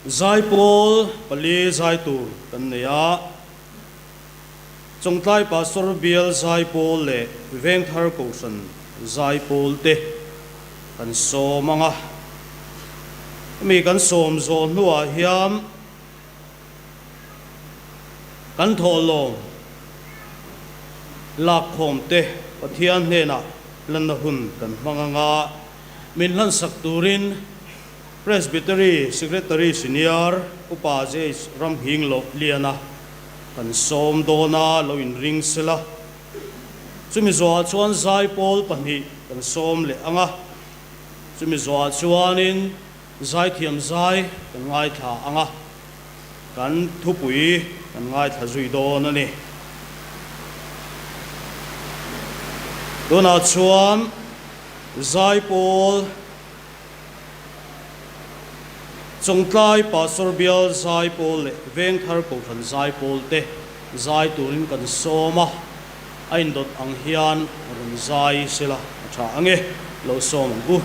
Zaipawl pali zai tur kan nei a, Chawngtlai Pastor Bial Zaipawl leh Vengthar Kohhran Zaipawl te kan sawm ang a. Hemi kan sawm zawh hnuah hian kan thawhlawm lakkhawm te Pathian hnenah lanna hun kan hmang ang a, min hlansak turin Presbytery Secretary Senior Upa JH Ramhing Loh Liana kan sawm dawn a, lo inring sela. Chumi zawhah chuan zaipawl pahnih kan sawm leh ang a, chumi zawhah chuanin zaithiam zai kan ngaithla ang a, kan thupui kan ngaithla zui dawn a ni. Tunah chuan zaipawl. Chawngtlai Pastor Bial Zaipawl leh Vengthar Kohhran Zaipawl te zai turin kan sawm a, a indawt ang hian rawn zai sela a tha ange, lo sawm ang u.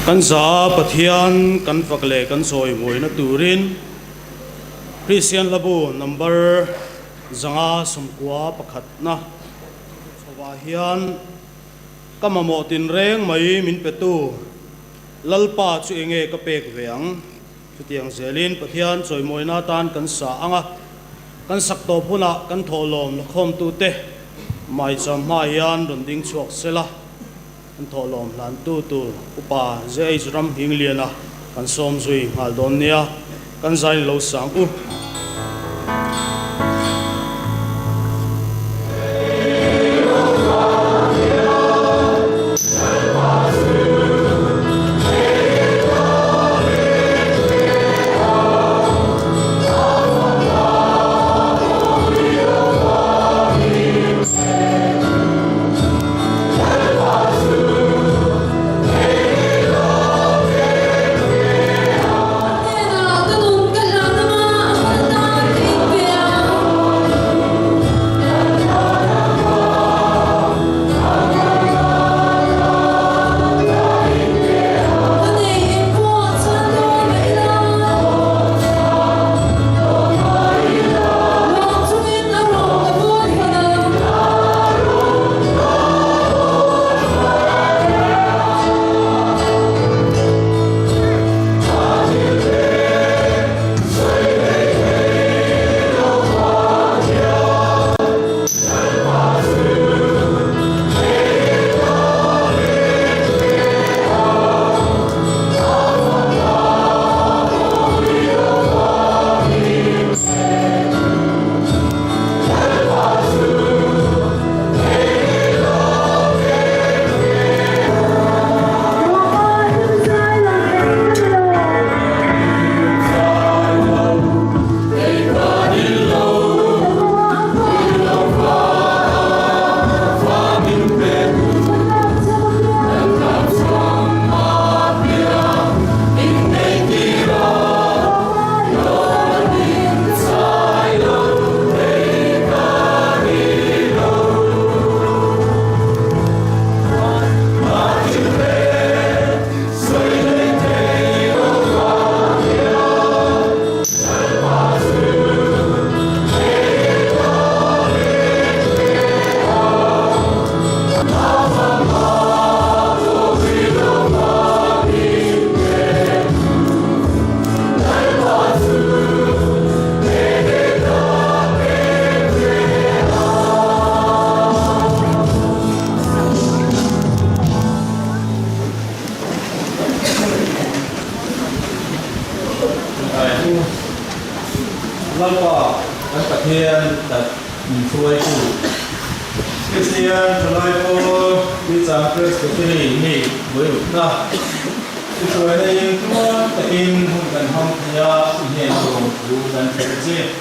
Kan za Pathian kan fak leh kan sawi mawina turin Kristian hlabu number 591 na chhovah hian ka mamawh tinreng mai min petu Lalpa chu enge ka pek ve ang? Chutiang zelin Pathian chawimawina atan kan sa ang a, kan sak tawp hunah kan thawhlawm lakhawmtute maicham hma hian rawn ding chhuak sela, kan thawhlawm hlantu tur Upa JH Ramhingliana kan sawm zui nghal dawn nia, kan zain lo sang u. Hnenah ka nun ka hlan anga a hman tan ka inpe ang. Ka nei eng pawh chuan dawn mah ila. Lawm chungin a rawng ka bawl fan ang. Lalpa kan Pathian tak min hruaitu Kristian Thalai Pawl Tuichang Presbytery mi buairukna i hruaina in tluang takin hun kan hmang thei a, i hnenah lawmthu kan hrilh che.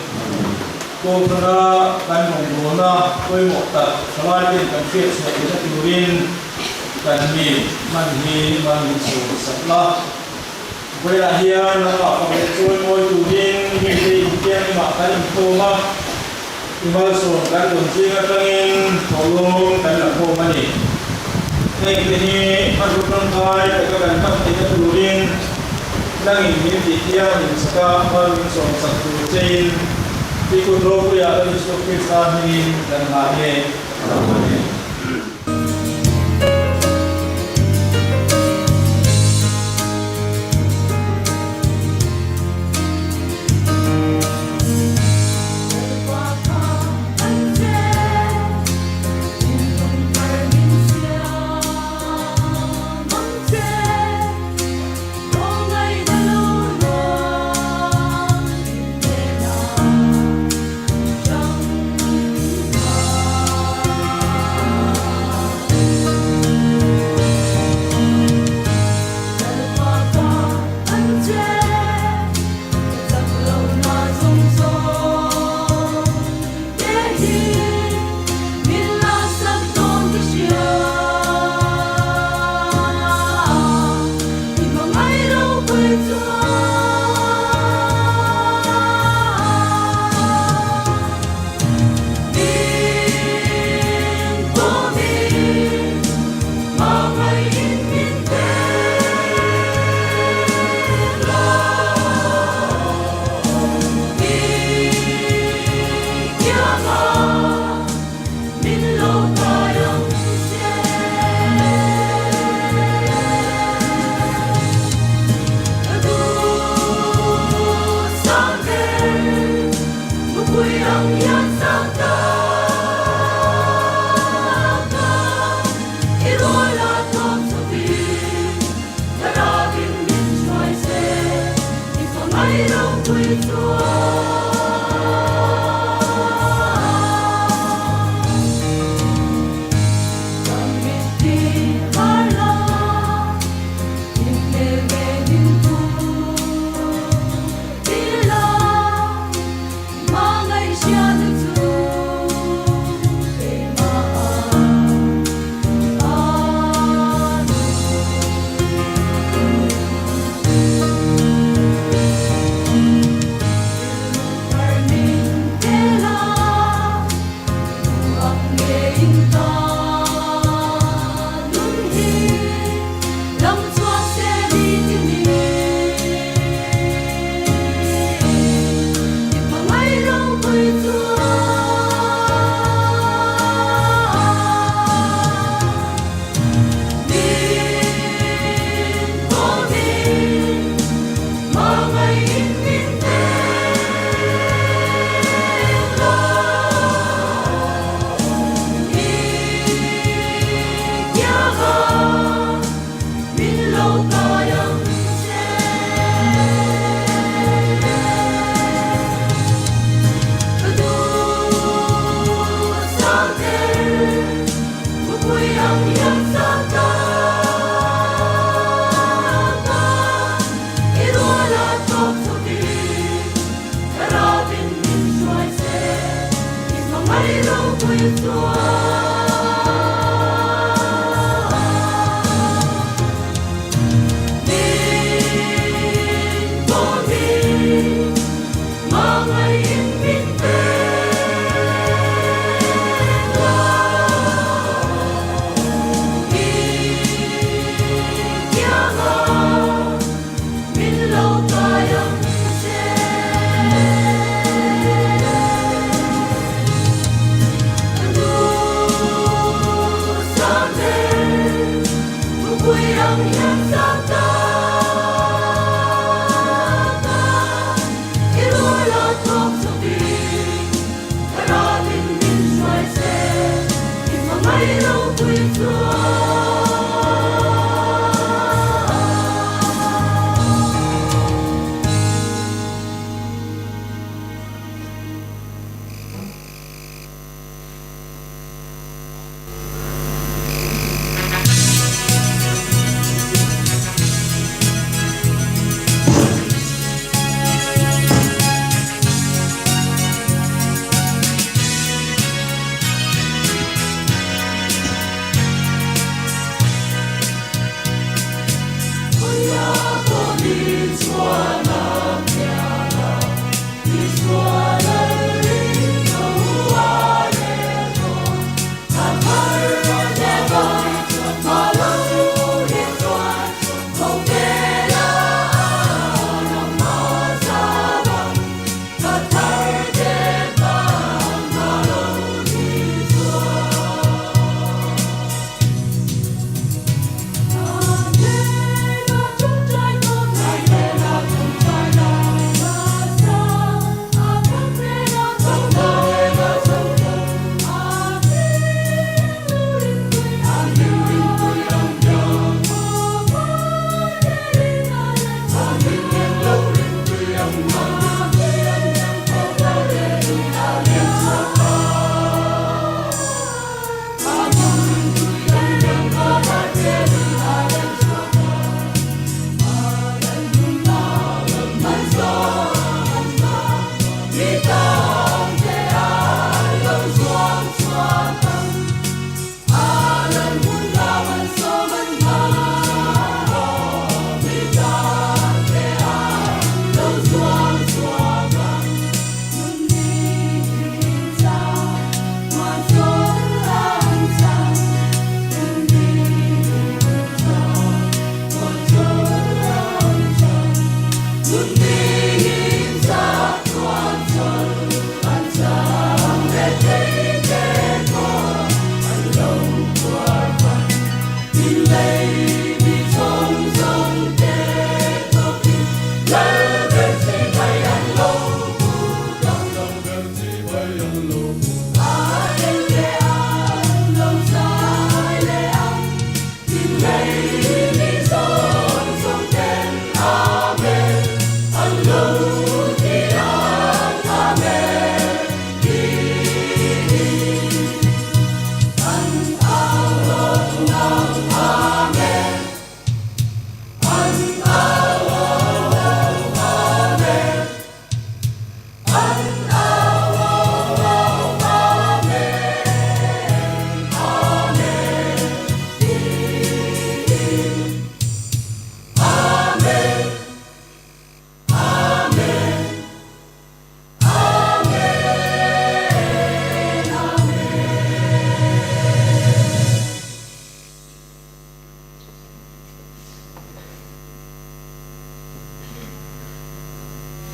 Kawlthana kan rawngbawlna pawimawh tak thalai ten kan hriatchhuah theihna turin kan mi hman hi man min sawm sak la. Vawilah hian nangmah fak leh chawimawi turin mite intianghlimah kan inkhawm a, i malsawm kan dawn zing atangin thawhlawm kan la khawm a ni. Hengte hi hmanraw tangkai taka kan hman theihna turin nangin min tih thianghlim saka mal min sawm sak tur chein i kut ropuiah Lal Isua Krista hmingin kan nghah nge Amen.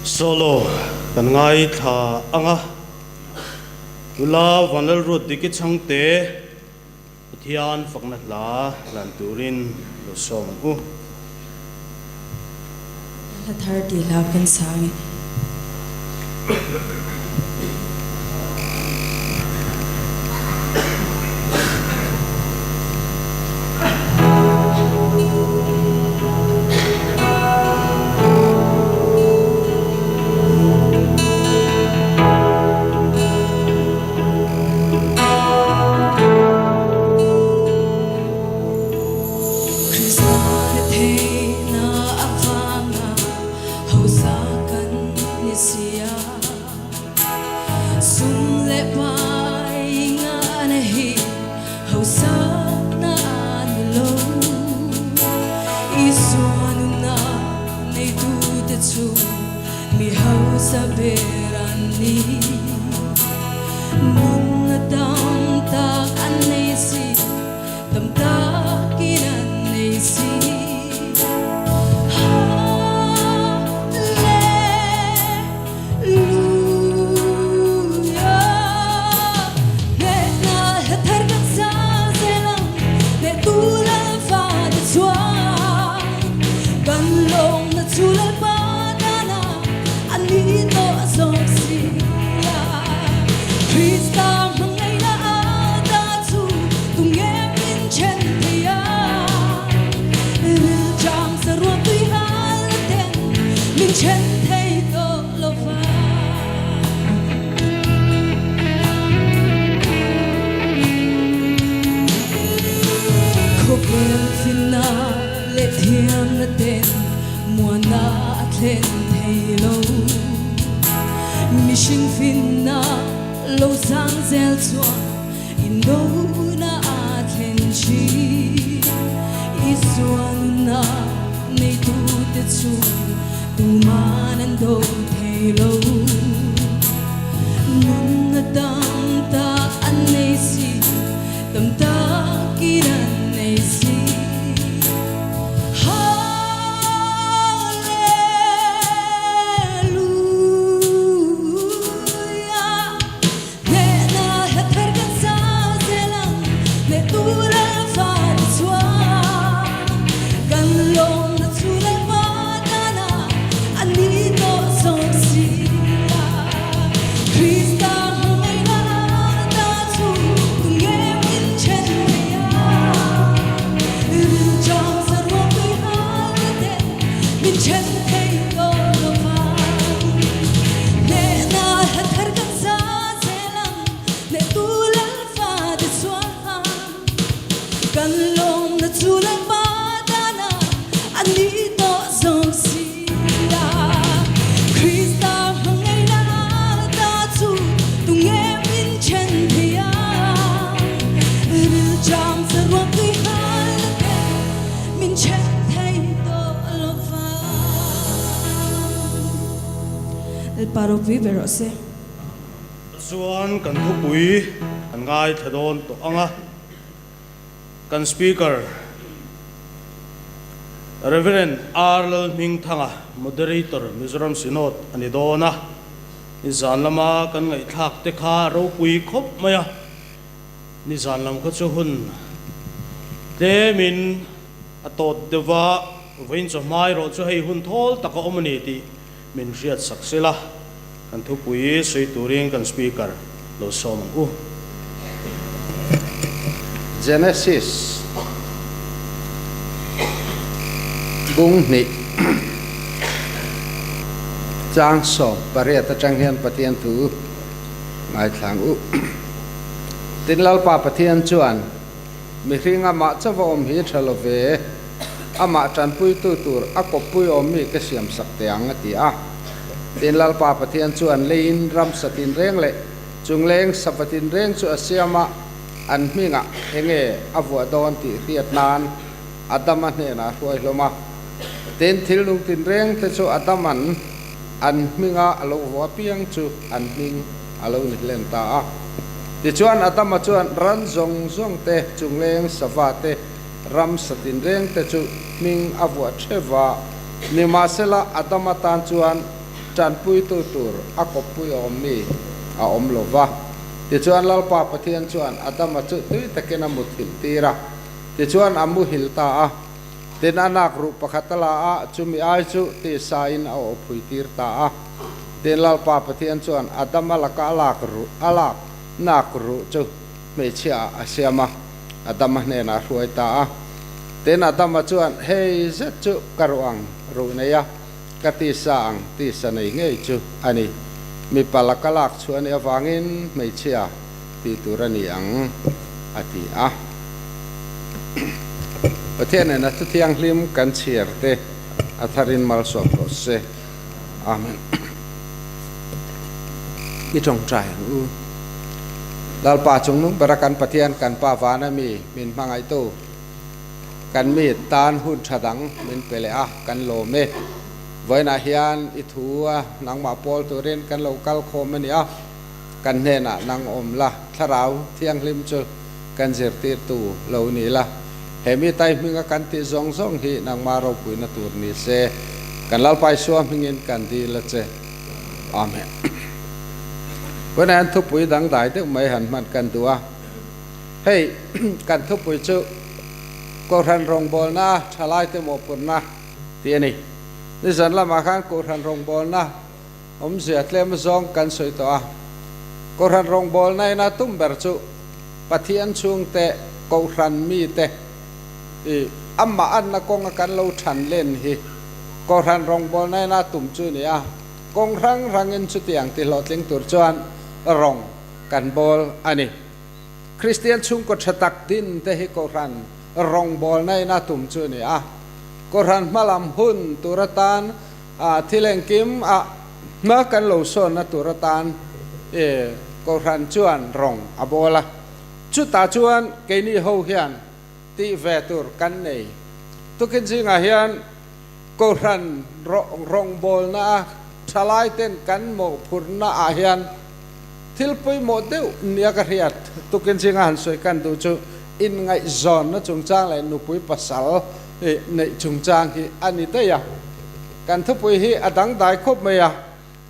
Solo kan ngaithla ang a, nula Vanlalruat Diki Chhangte Pathian fakna hla hlan turin lo sawm ang u. Hla thar tih hla kan sang e. Chuan kan thupui kan ngaithla dawn tawh ang a, kan Speaker Rev. R. Lalhmingthanga, Moderator, Mizoram Synod a ni dawn a, nizan lama kan ngaihthlak te kha ropui khawp mai a, nizan lam kha chu hun tlemin a tawt deuh va, vawiin chawhma erawh chu hei hun thawl tak a awm a ni tih min hriat sak sela, kan thupui sawi turin kan Speaker lo sawm ang u. Genesis bung hnih chang 18 atang hian Pathian thu ngaithlang u. Tin Lalpa Pathian chuan mihring amah chauh a awm hi tha lo ve. Amah tanpuitu tur a kawppui awmmi ka siamsak teh ang, a ti a. Tin, Lalpa Pathian chuan leiin ram sa tinreng leh chungleng sava tinreng chu a siam a, an hmingah enge a vuah dawn tih hriat nan Adama hnenah a hruai hlawm a. Tin, thil nung tinreng te chu Adaman an hminga a lo vuah apiang chu an hming a lo ni hlen ta a. Tichuan, Adama chuan ran zawng zawng te, chungleng sava te, Ram sa tinreng te chu hming a vuah theuh va, nimahsela Adama tan chuan Ṭanpuitu tûr a kawppui awm mi a awm lo va. Tichuan, Lalpa Pathian chuan Adama chu tui takin a muthilh tîr a. Tichuan, a muhil ta a. Tin, a nak ruh pakhat a la a, chumi ai chu tisain a awphui tîr ta a. Tin, Lalpa Pathian chuan Adama laka a lak ruh a lak nak ruh chu hmeichhiaah a siam a, Adama hnênah a hruai ta a. Tin, Adama chuan, Hei zet chu ka ruh ang ruh nei a. Ka tisa ang tisa nei ngei chu a ni. Mipa laka lak chu a nih avangin hmeichhia tih tur a ni ang, a ti a. Pathian nena thu thianghlim kan chhiar te a tharin malsawm rawh se. Amen. I tawngtai ang u. Lalpa chungnung bera kan Pathian kan Pa vana mi min hmangaihtu. Kan mi tan hun tha dang min pe leh a, kan lawm e. Vawiinah hian i thu a nangmah pawl turin kan lo kal khawm a ni a, kan hnenah nang awm la, Thlarau Thianghlim chu kan zirtirtu lo ni la, he mi tai hminga kan tih zawng zawng hi nangmah ropuina tur ni se, kan Lalpa Isua hmingin kan dil a che. Amen. Vawiinah hian thupui dangdai deuh mai han hman kan duh a. Hei kan thupui chu Kohhran rawngbawlna thalaite mawhphurhna tih a ni. Nizan lamah khan Kohhran rawngbawlna awmzia tlem zawng kan sawi tawh a. Kohhran rawngbawlna ina tum ber chu Pathian chhungte Kohhran mite i amah anna kawnga kan lo than len hi Kohhran rawngbawlna ina tum chu a ni a. Kawng hrang hrangin chutiang ti hlawhtling tur chuan rawng kan bawl a ni. Kristian chhungkaw tha tak din te hi Kohhran rawngbawlna in a tum chu a ni a. Kohhran hmalam hun tur atan thil engkim a hma kan lo sawnna tur atan Kohhran chuan rawng a bawl a. Chutah chuan keini ho hian tih ve tur kan nei. Tukin zingah hian Kohhran rawngbawlna a thalaiten kan mawhphurhna ah hian Thil pawimawh deuh nia ka hriat tukin zinga han sawi kan duh chu inngaihzawnna chungchang leh nupui pasal neih chungchang hi a ni daih a. Kan thupui hi a dangdai khawp mai a,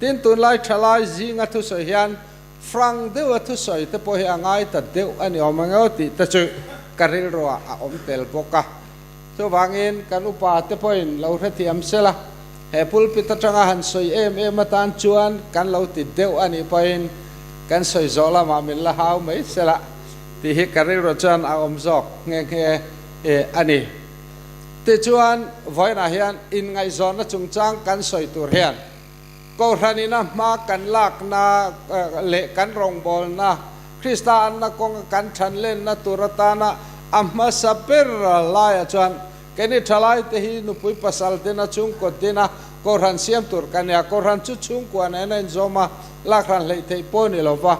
tin tunlai thalai zinga thusawi hian frank deuha thusawi te pawh hi a ngai ta deuh a ni awm ang emaw tih te chu ka rilruah a awm tel bawk a. Chuvangin kan upa te pawhin lo hrethiam sela, he pulpit atanga han sawi em em atan chuan kan lo ti deuh a nih pawhin kan sawi zawh lamah min la hau mai sela tih hi ka rilru chuan a awm zawk nghe nghe a ni. Tichuan vawiinah hian inngaihzawnna chungchang kan sawi tur hian Kohhranina hma kan lakna leh kan rawngbawlna, Krista anna kawnga kan thanlenna tur atana a hmasa ber laiah chuan keini thalaite hi nupui pasal dina chhungkaw dina Kohhran siam tur kan ni a. Kohhran chu chhungkua nen a inzawm a, lakhran hleih theih pawh ni lova.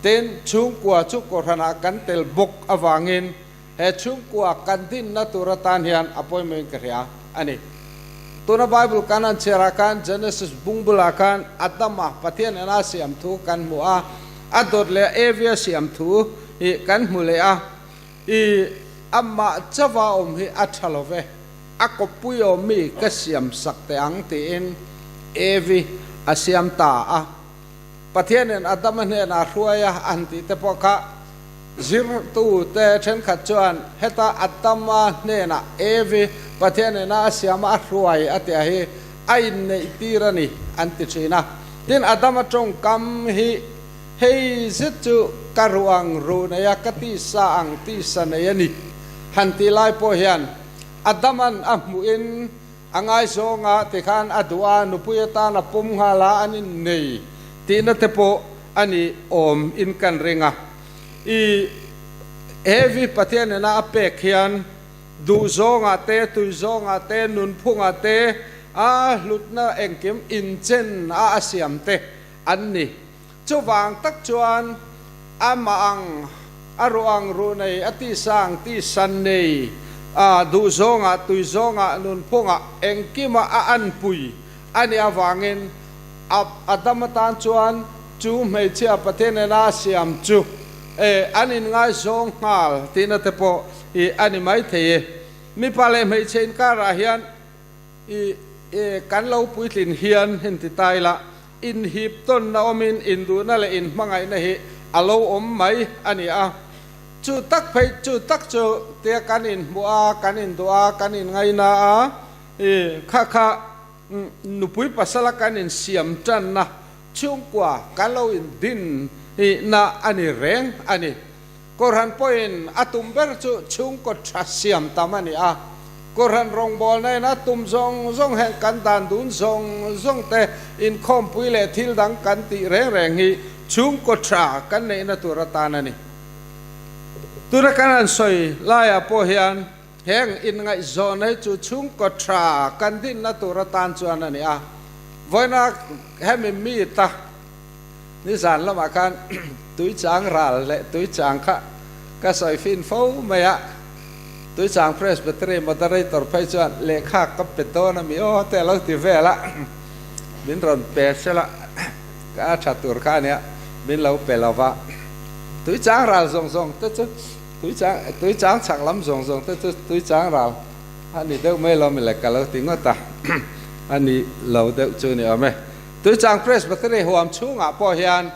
Tin, chhungkua chu Kohhranah kan tel bawk avangin He chhungkua kan dinna tur atan hian a pawimawhin ka hria a ni. Tuna Bible kan han chhiarah khan Genesis bung bulah khan Adama Pathian ena a siam thu kan hmu a, a dawt leh Evi a siam thu hi kan hmu leh a. I amah chauha awm hi a tha lo ve, a kawppui awm mi ka siam sak teh ang tiin Evi a siam ta a. Pathianin Adama hnenah a hruai a an tih te pawh kha Zirtute thenkhat chuan heta Adama hnenah Evi Pathian ina a siam a hruai a tia hi a inneih tir a ni an ti thin a. Tin, Adama tawngkam hi hei zet chu ka ruh ang ruh nei a, ka tisa ang tisa nei a ni han tih lai pawh hian Adama'n a hmuhin a ngaizawnga tikhan a duh a, nupui atan a pawm nghal a, an innei tihna te pawh a ni awm in kan ring a. I Heavy Pathian ina a pek hian duhzawngah te, tuizawngah te, nunphungah te, a hlutna engkim inchen a a siam te an ni. Chuvang tak chuan amah ang a ruh ang ruh nei, a tisa ang tisa nei, a duhzawngah, tuizawngah, nunphungah engkima a anpui a nih avangin a dam atan chuan chu hmeichhia Pathian nena a siam chu e an inngaizawng nghal tihna te pawh i a ni maithei e. Mipa leh hmeichhe inkarah hian i. kan lo puitlin hian inti ta ila, inhip tawnna awmin induhna leh inhmangaihna hi a lo awm mai a ni a. Chu tak phei chu tak chu tia kan inhmuh a, kan induh a, kan inngaina a, kha kha nupui pasala kan insiam tanna chhungkua kan lo indin na a ni reng a ni. Kohhran pawhin a tum ber chu chhungkaw tha siam tam a ni a. Kohhran rawngbawlna in a tum zawng zawng heng kan dan dun zawng zawng te inkhawmpui leh thil dang kan tih reng reng hi chhungkaw tha kan neihna tur atan a ni. Tuna kan han sawi laiah pawh hian heng inngaihzawnna hi chu chhungkaw tha kan dinna tur atan chuan a ni a. Vawiina hemi meet-a Nizan lamah khan Tuichang ral leh Tuichang kha ka sawi fin fo mai a, Tuichang Presbytery Moderator phei chuan lehkha ka pe dawn a mi aw te a lo ti vel a, min rawn pe sela ka tha tur kha a nia, min lo pe lo va. Tuichang ral zawng zawng te chu Tuichang Tuichang chhak lam zawng zawng te chu Tuichang ral a ni deuh mai lo mi le ka lo ti ngawt a, a ni lo deuh chu ni awm e. Tuichang Presbytery huam chhungah pawh hian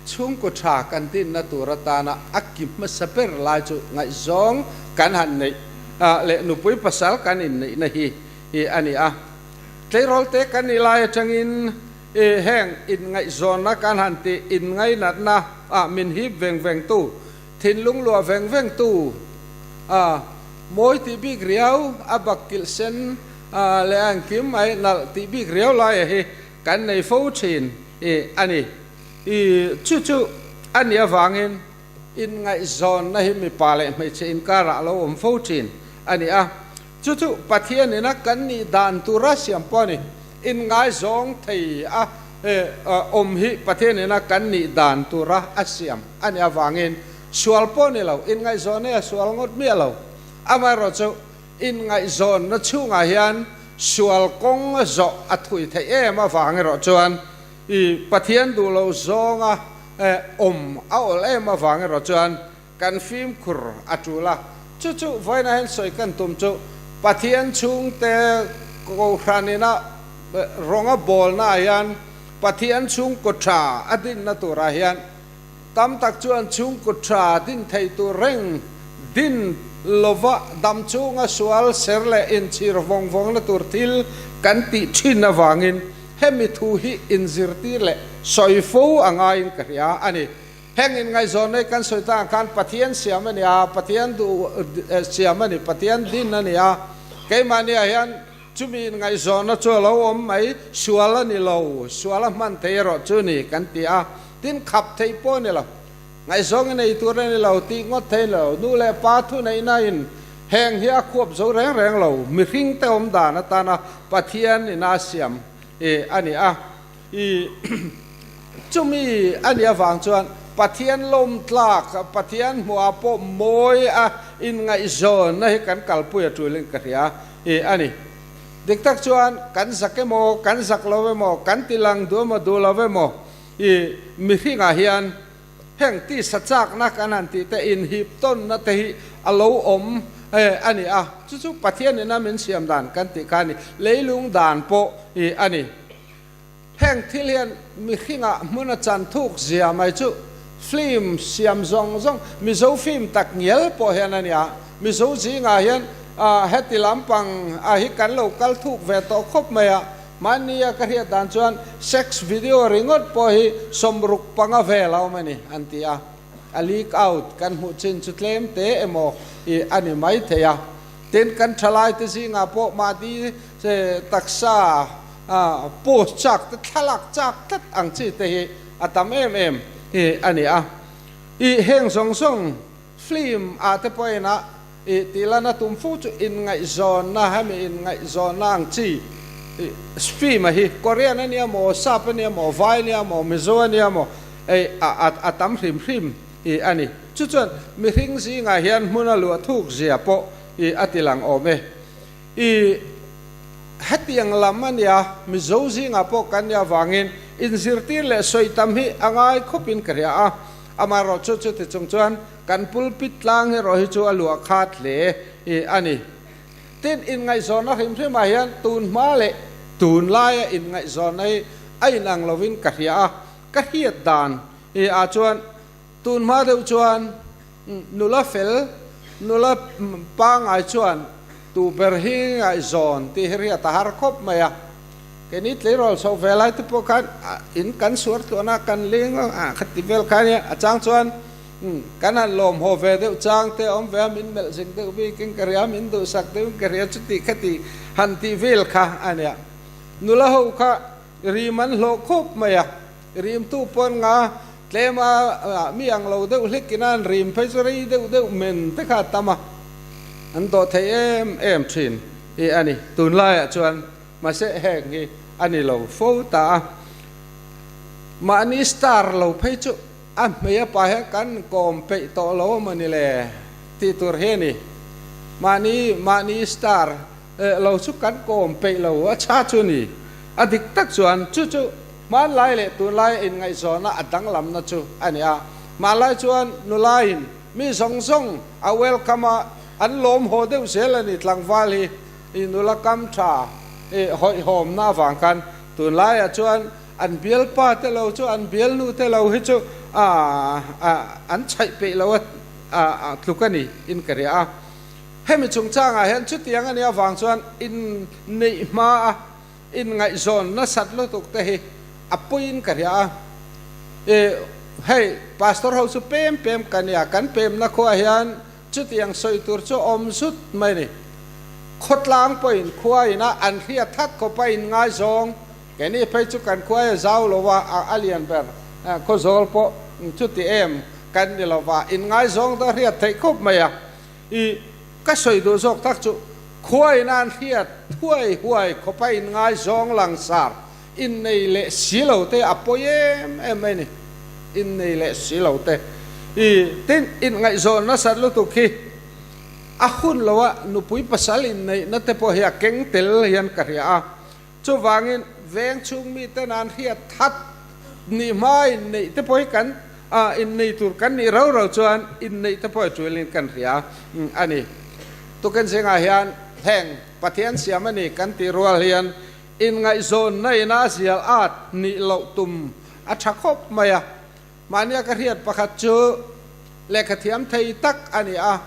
chhungkaw tha kan dinna tur atana a ki hmasa ber lai chu ngaihzawng kan han neih leh nupui pasal kan inneihna hi a ni a. Tleirawl te kan nih lai atangin heng inngaihzawnna kan han tih inngainatna ah min hip veng vengtu, thinlung luah veng vengtu a mawi tih bik riau a bakkilh sen leh a engkim mai nalh tih bik riau laia hi kan nei fo thin i a ni. I chu chu a nih avangin inngaihzawnna hi mipa leh hmeichhe inkarah a lo awm fo thin a ni a. Chu chu Pathian ina kan nih dan tura siam pawh a ni. Inngaizawng thei a awm hi Pathian ina kan nih dan tura a siam a nih avangin sual pawh a ni lo, inngaihzawnna hi a sual ngawt miah lo. Amaherawhchu Inngaihzawnna chhungah hian sual kawng zawh a thui theih em avang erawh chuan i Pathian duh lo zawnga awm a awlh em avang erawh chuan kan fimkhur a tul a. Chu chu vawiinah hian sawi kan tum chu Pathian chhungte Kohhran ina rawnga bawlnaah hian Pathian chhungkaw tha a dinna turah hian Tam tak chuan chhungkaw tha din thei tur reng din lova dam chunga sual ser leh inchhir vawng vawngna tur thil kan tih thin avangin hemi thu hi inzirtir leh sawi fo a ngaiin ka hria a ni. Heng inngaihzawn nei kan sawi tangah khan Pathian siam a ni a, Pathian duh siam a ni, Pathian din a ni a, keimahniah hian Chumi inngaihzawnna chu a lo awm mai, sual a ni lo, sual a hman thei erawh chu ni kan ti a, tin khap theih pawh a ni lo. Ngaihzawng i nei tur a ni lo tih ngawt thei lo, nu leh pa thuneihna in heng hi a khuap zo reng reng lo, mihring te awm dan atana Pathian ina a siam a ni a. I chumi a nih avang chuan Pathian lawm tlak, Pathian hmuhah pawh mawi a inngaihzawnna hi kan kalpui a tulin ka hria i a ni. Dik tak chuan kan zak emaw, kan zak lo emaw, kan ti lang duh emaw duh lo emaw i mihringah hian heng tisa chakna kan han tih te, inhip tawnna te hi a lo awm a ni a. Chu chu Pathian ina min siam dan kan tih kha a ni. Leilung dan pawh i a ni. Heng thil hian mihringah hmun a chan thuk zia mai chu film siam zawng zawng, Mizo film tak ngial pawh hian a nia. Mizo zingah hian heti lampang a hi kan lo kal thuk ve tawh khawp mai a. Mahnia ka hriat dan chuan sex video ringawt pawh hi 65 vel a awm a ni an ti a. A leak out kan hmuh chin chu tlem te emaw i a ni mai thei a. Tin, kan thalaite zingah pawh mahni taksa post chak te, thlalak chak tlat ang chi te hi a tam em em hi a ni a. I heng zawng zawng film ah te pawhin a i tih lan a tum fo chu inngaihzawnna, hemi inngaihzawnna ang chi film a hi Korean a nia maw, Sap a nia maw, Vai a nia maw, Mizo a nia maw a tam hrim hrim i a ni. Chu chuan mihring zingah hian hmun a luah thuk zia pawh i a ti lang awm e. I hetiang lam a nia, Mizo zingah pawh kan nih avangin inzirtir leh sawi tam hi a ngai khawpin ka hria a. Amaherawh chu chuti chung chuan kan pulpit tlang erawh hi chu a luah khat hle i a ni. Tin, inngaihzawnna hrim hrimah hian tun hma leh tun laia inngaihzawnna hi a inang lovin ka hria a, ka hriat dan hi ah chuan tun hma deuh chuan nula fel, nula pangngai chuan tu ber hi ngaihzawn tih hi hriat a har khawp mai a. Keini tleirawl chho ve lai te pawh khan in kan suar tluan a, kan ling a, khati vel kha ania, a chang chuan Kan han lawm haw ve deuh chang te awm ve a, min melh zing deuh bikin ka hria, min duhsak deuhin ka hria chuti khati han tih vel kha a nia. Nula ho kha rim an hlawh khawp mai a, rimtu pawn nga tlem a mi ang lo deuh hlekin a an rim phei chu rei deuh deuh men te kha a tam a, an dawh thei em em thin hi a ni. Tunlaiah chuan mahse heng hi a ni lo fo ta a, mahni star lo phei chu A hmei a pa hian kan kawm peih tawh lo a mawni le tih tur hi a ni. Mahni mahni star lo chu kan kawm peih lo a chha chu ni. A dik tak chuan chu chu hmanlai leh tunlai a inngaihzawnna a danglamna chu a ni a. Hmanlai chuan nulaiin mi zawng zawng a welcome a, an lawm haw deuh zel a ni tlangval hi i nula kam tha i hawihhawmna avang khan tunlaiah chuan An bialpa te lo chu an bialnu te lo hi chu an chhaih peih lo a tluk a ni in ka ria a. Hemi chungchangah hian chutiang a nih avang chuan inneih hma a inngaihzawn nasat lutuk te hi a puiin ka ria a. Hei pastor ho chu pem pem ka nia, kan pemna khuaah hian chutiang sawi tur chu awm zut mai a ni. Khawtlang pawhin khua ina an hriat that khawpa inngaizawng Keini phei chu kan khuai a zau lo a, a lian ber khawzawl pawh chuti em kan ni lo va, inngaizawng te a hriat theih khawp mai a. I ka sawi duh zawk tak chu khuaiin an hriat huai huai khawpa inngaizawng langsar innei leh si lo te a pawi em em mai ni. Innei leh si lo te. I tin inngaihzawn nasat lutuk hi a hun lo a, nupui pasal inneihna te pawh hi a keng tel hian ka hria a. Chuvangin veng chhung miten an hriat that nih hma inneih te pawh hi kan innei tur kan nih rau rau chuan inneih te pawh hi tuilin kan hria a ni. Tukin zingah hian heng Pathian siam a ni kan tih rual hian inngaihzawnna ina zial at nih loh tum a tha khawp mai a. Mahnia ka hriat pakhat chu lehkha thiam thei tak a ni a,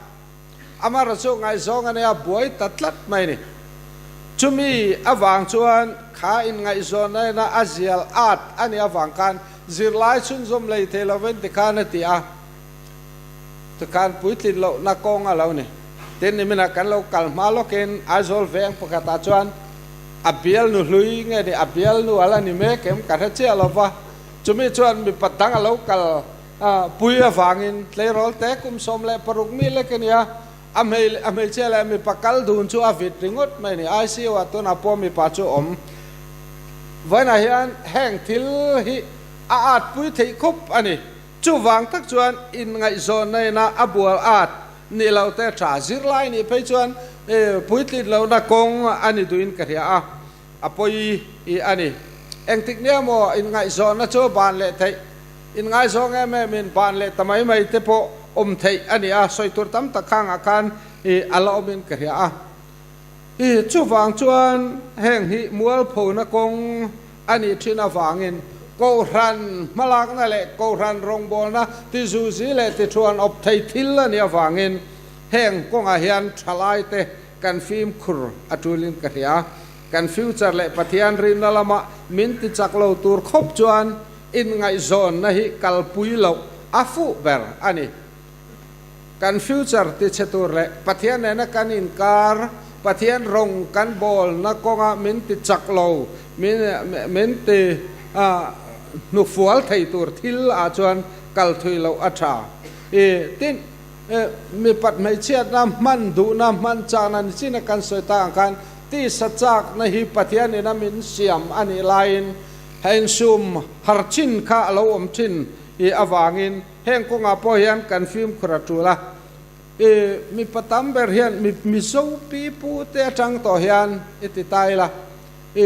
amaherawhchu chu ngaihzawng a nia buai ta tlat mai a ni. Chumi avang chuan kha inngaihzawnna ina a zial at a nih avang khan zirlai chhunzawm lei thei lovin tikhan a ti a, tikhan puitlin lohna kawng a lo ni. Tin, niminah kan lo kal hma lawkin Aizawl veng pakhatah chuan a bialnu hlui nge ni, a bialnu a la ni mek em ka hre chiah lova, Chumi chuan mipa dang a lo kal pui avangin tleirawl te kum 16 mi lek a nia, a hmeichhia leh mipa kal dun chu a vit ringawt mai a ni. ICU ah tunah pawh mipa chu awm. Vawiinah hian heng thil hi a at pui theih khawp a ni. Chuvang tak chuan inngaihzawnna ina a bual at nih loh te tha zirlai nih phei chuan puitlin lohna kawng a ni duhin ka hria a. A pawi i a ni. Engtik nia maw inngaihzawnna chu ban leh theih, inngaizawng em em in ban leh ta mai mai te pawh awm theih a ni a, sawi tur tam tak khangah khan i a la awmin ka hria a. I chuvang chuan heng hi mualphona kawng a nih thin avangin Kohhran hmalakna leh Kohhran rawngbawlna tizuzi leh tithuan awp thei thil a nih avangin heng kawngah hian thalaite Kan fimkhur a tulin ka hria. Kan future leh Pathian rinna lama min ti chak lo tur khawp chuan inngaihzawnna hi kalpui loh a fuh ber a ni. Kan future ti chhe tur leh Pathian nena kan inkar, Pathian rawng kan bawlna kawnga min ti chak lo, min ti hnufual thei tur thil ah chuan kal thui loh a tha. I tin. Mipat hmeichhiatna hman duhna hman chakna ni chin a kan sawi tak ang khan tisa chakna hi Pathianin a min siam a nih laiin heng sum har chin kha a lo awm thin i avangin heng kawngah pawh hian kan fimkhur a tul a. I mipa tam ber hian mi Mizo pi pu te atang tawh hian i ti ta ila i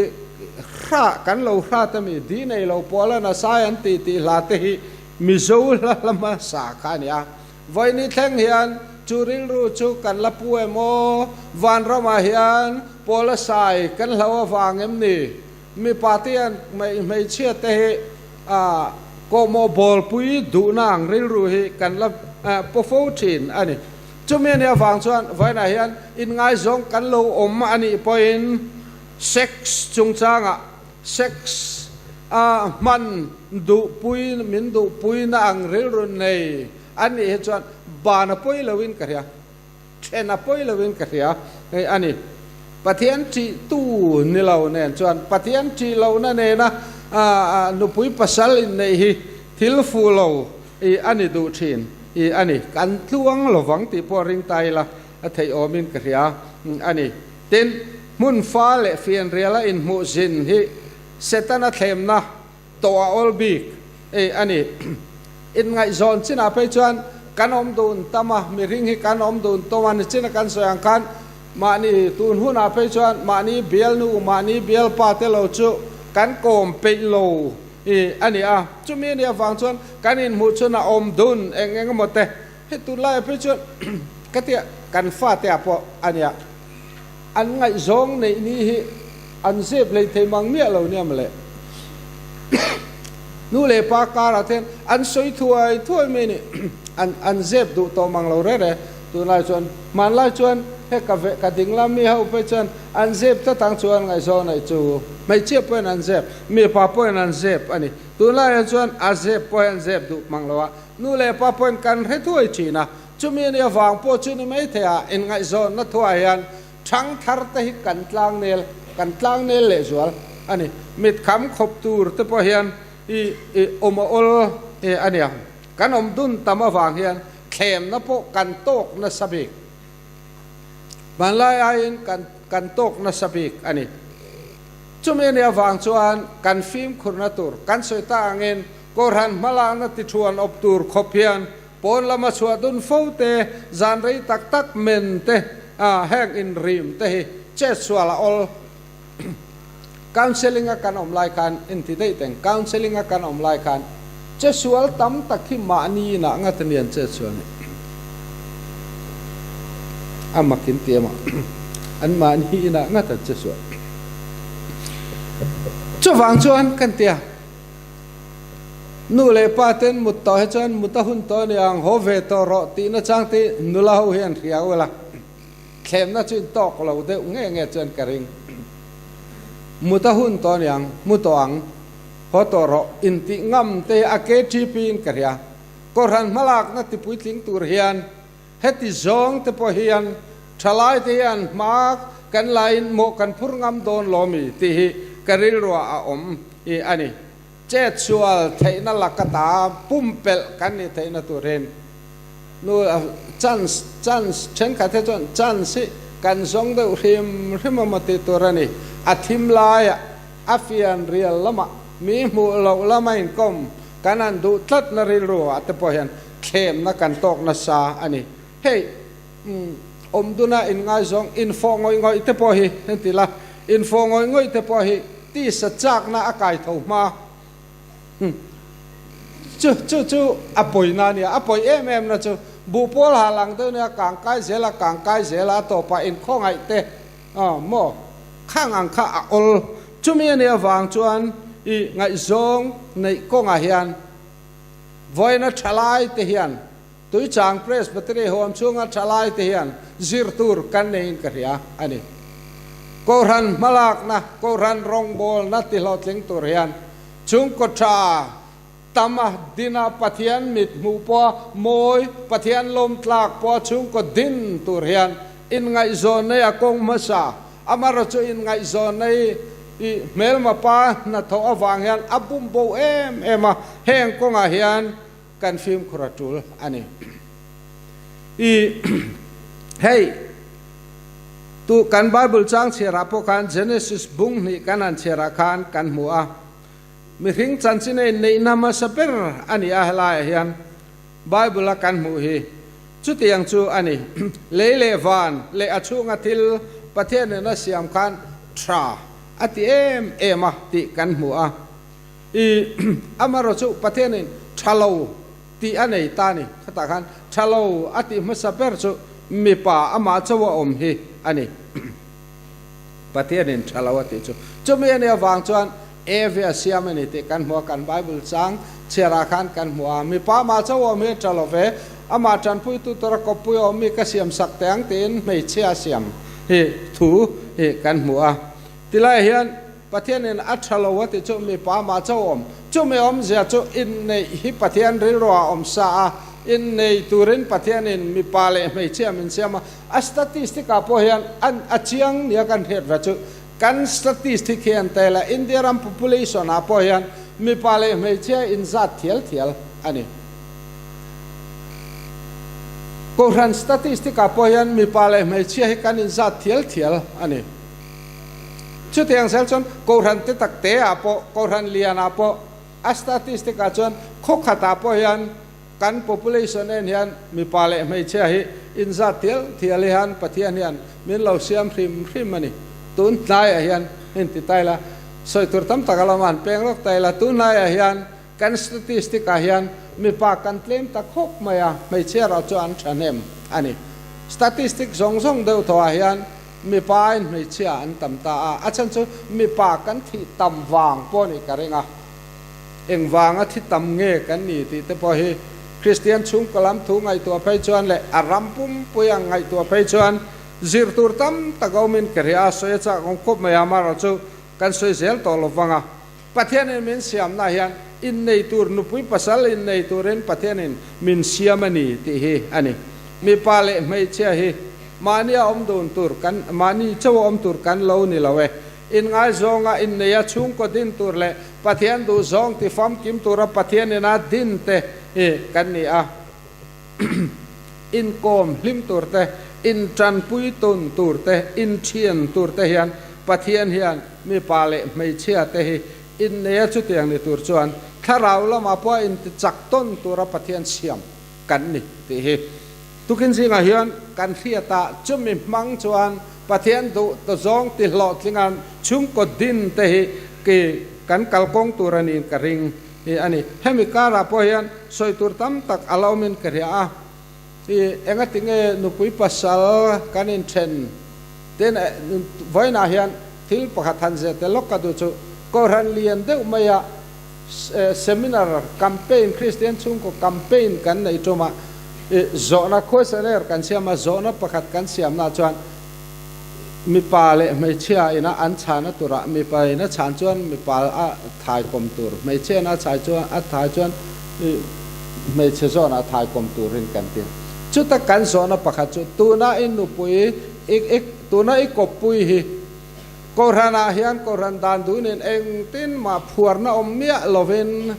hra kan lo hrat ami di nei lo pawl a nasai an tih tih hla te hi Mizo hla hla hmasa kha a ni a. Vawiini thleng hian chu rilru chu kan la pu em aw? Vanramah hian Paula sai kan hlo avang em ni? Mipa te hian hmeichhia te hi kawhmawh bawlpui duhna ang rilru hi kan la pu fo thin a ni. Chumi a nih avang chuan vawiinah hian inngaizawng kan lo awm a nih pawhin sex chungchangah sex a hman duhpui min duhpuina ang rilru nei a nih hi chuan ban a pawi loin ka hria. Then a pawi loin ka hria hei a ni. Pathian ṭih tu ni lo nen chuan Pathian ṭih lohna nena nupui pasal inneih hi thil fuh lo i a ni duh ṭhin i a ni. Kan tluang lovang tih pawh ring ta ila a theih awmin ka hria a ni. Tin, hmun fa leh fianriala inhmuh zin hi Setana thlemna tawh a awl bik ei a ni. Inngaihzawn chinah phei chuan kan awm dun tam a, mihring hi kan awm dun tawm a, nichina kan sawi ang khan mahni tun hunah phei chuan mahni bialnu, mahni bialpa te lo chu kan kawm peih lo i a ni a. Chumi a nih avang chuan kan inhmuh chhun a awm dun eng eng emaw te hei tunlaiah phei chuan ka tia kan fate ah pawh a nia an ngaihzawng neih ni hi an zep hlei thei mang miah lo nia mawle. Nu leh pa karah te hian an sawi thuai thuai mai a ni. An an zep duh tawh mang lo reh reh. Tunlai chuan hmanlai chuan he ka ve ka ding lam mi ho phei chuan an zep tlat ang chuan ngaihzawng neih chu hmeichhia pawhin an zep, mipa pawhin an zep a ni. Tunlaiah chuan a zep pawh hi an zep duh mang lo a, nu leh pa pawhin kan hre thuai thin a. Chumi a nih avang pawh chu ni maithei a, inngaihzawnna thuah hian Thangthar te hi kan tlangnel, kan tlangnel lehzual a ni. Mit kham khawp tur te pawh hian i i awm a awl e a nia. Kan awm dun tam avang hian thlemna pawh kan tawk nasa bik. Hmanlai aiin kan kan tawk nasa bik a ni. Chumi a nih avang chuan kan fimkhurna tur kan sawi ta angin Kohhran hmalakna ti thuan awp tur khawp hian Pawn lama chhuah dun fo te, zan rei tak tak men te, heng inrim te hi chetsual a awl. Counselling a kan awm lai khan inti daih teng, counselling a kan awm lai khan chesual tam tak hi mahni inah ngat a ni an chetsual ni. A mak in ti emaw an mahni inah ngat an chesual. Chuvang chuan kan ti a. Nu leh pa ten mut tawh hi chuan mut a hun tawh a ni ang, haw ve tawh rawh tihna chang te nula ho hi an hria ul a, thlemna chu in tawk lo deuh nge nge chuan ka ring. Mut a hun tawh a ni ang, mu tawh ang, haw tawh rawh intih ngam te hi a KTP in ka hria. Kohhran hmalakna tipuitling tur hian Heti zawng te pawh hian thalai te hian hma kan laiin mawh kan phur ngam dawn lo mi tih hi ka rilruah a awm i a ni. Chetsual theihna laka ta pumpelh kan nih theihna turin nu chance chance thenkhat hi chuan chance hi kan zawng deuh hrim hrim a maw tih tur a ni. A thim laiah a fian rial lamah mi hmuh loh lama inkawm kan han duh tlatna rilruah te pawh hian Thlemna kan tawk nasa a ni. Hei, awmduna inngaizawng, infawh ngawih ngawih te pawh hi, heng ti la, infawh ngawih ngawih te pawh hi tisa chakna a kai tho hma. Chu, chu chu a pawina a nia. A pawi em em na chu buhpawl hal ang deuh nia, kang kai zel a, kang kai zel a, a tawpah inkhawngaih te, maw, khang ang kha a awl. Chumi a nih avang chuan i ngaihzawng neih kawngah hian, Vawiina thalai te hian Tuichang Presbytery huam chhunga thalai te hian zir tur kan neiin ka hria a ni. Kohhran hmalakna, Kohhran rawngbawlna ti hlawhtling tur hian chhungkaw tha tama dina Pathian mit hmuh pawha mawi, Pathian lawmtlak pawha chhungkaw din tur hian inngaihzawn nei a kawng hmasa Amarawh chu inngaihzawnna hi i hmelma pa hnathawh avang hian a bum bo em em a, heng kawngah hian kan fimkhur a tul a ni. I hei tu kan Bible chang chhiarah pawh khan Genesis bung hnih kan han chhiarah khan kan hmu a, mihring chanchin a inneihna hmasa ber a ni a helaiah hian Bible a kan hmuh hi. Chutiang chu a ni. Lei leh van leh a chhunga thil Pathian in a siam khan tha a ti em em a tih kan hmu a. I amarawh chu Pathian in tha lo tih a nei ta a ni. Khatah khan tha lo a tih hmasa ber chu mipa amah chauh a awm hi a ni. Pathianin tha lo a tih chu chumi a nih avang chuan Eve a siam a ni tih kan hmu a, kan Bible chang chhiarah khan kan hmu a, mipa amah chauh a awm hi a tha lo ve, amah tanpuitu tura kawppui a awm mi ka siam sak teh ang tiin hmeichhia a siam hi thu hi kan hmu a. Tilai hian Pathianin a tha lo a tih chu mipa amah chauh a awm. Chumi awmzia chu inneih hi Pathian rilruah a awm sa a, innei turin Pathianin mipa leh hmeichhia min siam a, A statistic ah pawh hian an a chiang nia kan hriat ve chu kan statistic hi an tel a, India ram population ah pawh hian mipa leh hmeichhia inzat thial thial a ni. Kohhran statistic ah pawh hian mipa leh hmeichhia hi kan inzat thial thial a ni. Chutiang zel chuan kohhran te tak te ah pawh, kohhran lian ah pawh a statistic ah chuan khawkhat ah pawh hian Kan population en hian mipa leh hmeichhia hi inzat thial thial hian Pathian hian min lo siam hrim hrim a ni. Tun hnaiah hian in ti ta ila, sawi tur tam tak a lo man peng lawk ta ila, tun hnaiah hian kan statistic ah hian mipa kan tlem ta khawp mai a, hmeichhia erawh chu an thahnem a ni. Statistic zawng zawng deuh tawh ah hian mipa in hmeichhia an tam ta a, a chhan chu mipa kan thih tam vang pawh nih ka ring a. Engvanga thi tam nge kan ni tih te pawh hi Kristian chhungkaw lam thu ngaihtuah phei chuan leh a ram pumpui ang ngaihtuah phei chuan zir tur tam tak a awmin ka hria a, sawi a chak awm khawp mai a, amaherawh chu kan sawi zel tawh lo vang a. Pathianin min siamna hian innei tur, nupui pasal innei turin Pathianin min siam a ni tih hi a ni. Mipa leh hmeichhia hi mahnia awm dun tur kan, mahni chauh a awm tur kan lo ni lo e. Inngaizawng inneia chhungkaw din tur leh Pathian duhzawng ti famkim tura Pathian ina din te hi kan ni a. Inkawm hlim tur te, intanpui tun tur te, inthian tur te hian Pathian hian mipa leh hmeichhia te hi inneia chutiang ni tur chuan thlarau lamah pawh a intichak tawn tura Pathian siam kan ni tih hi tukin zingah hian kan hriat a, chumi hmang chuan Pathian duh ta zawng ti hlawhtlingan chhungkaw din te hi ki kan kalkawng tur a niin ka ring hi a ni. Hemi karah pawh hian sawi tur tam tak a la awmin ka hria a, i engati nge nupui pasal kan inthen ten vawiinah hian thil pakhat han zia tel lawk ka duh chu Kohhran lian deuh maia Seminar campaign Kristian chhungkaw campaign kan neih tum a, zawhna questionnaire kan siam a, zawhna pakhat kan siamna chuan mipa leh hmeichhia ina an chhana turah mipa ina chhan chuan mipa a thai kawm tur, hmeichhia ina chhai chuan a thai chuan hmeichhe zawnah a thai kawm turin kan ti. Chuta kan zawhna pakhat chu tuna i nupui i tuna i kawppui hi Kohhranah hian Kohhran dan dunin engtin mah phuarna awm miah lovin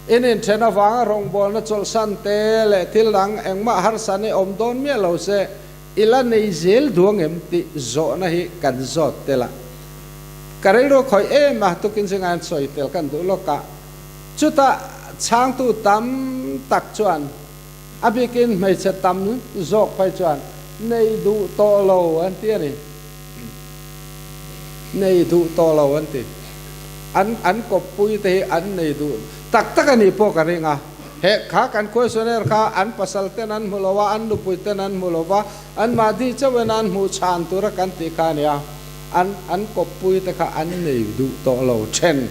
in inthen avanga rawngbawlna chawlhsan te leh thil dang engmah harsa ni awm dawn miah lo se i la nei zel duang em tih zawhna hi kan zawt tel a. Ka rilru khawih em a tukin zinga an sawi tel kan duh lawk a, chutah chhangtu tam tak chuan A bikin hmeichhe tam zawk phei chuan nei duh tawh lo an ti a ni. Nei duh tawh lo an ti. An an kawppui te hi an nei duh tak tak a nih pawh ka ring a. He kha kan questionnaire kha an pasal ten an hmu lo a, an nupui ten an hmu lo va, an mahni chauhin an hmuh chhan tura kan tih kha a ni a. An an kawppui te kha an nei duh tawh lo then.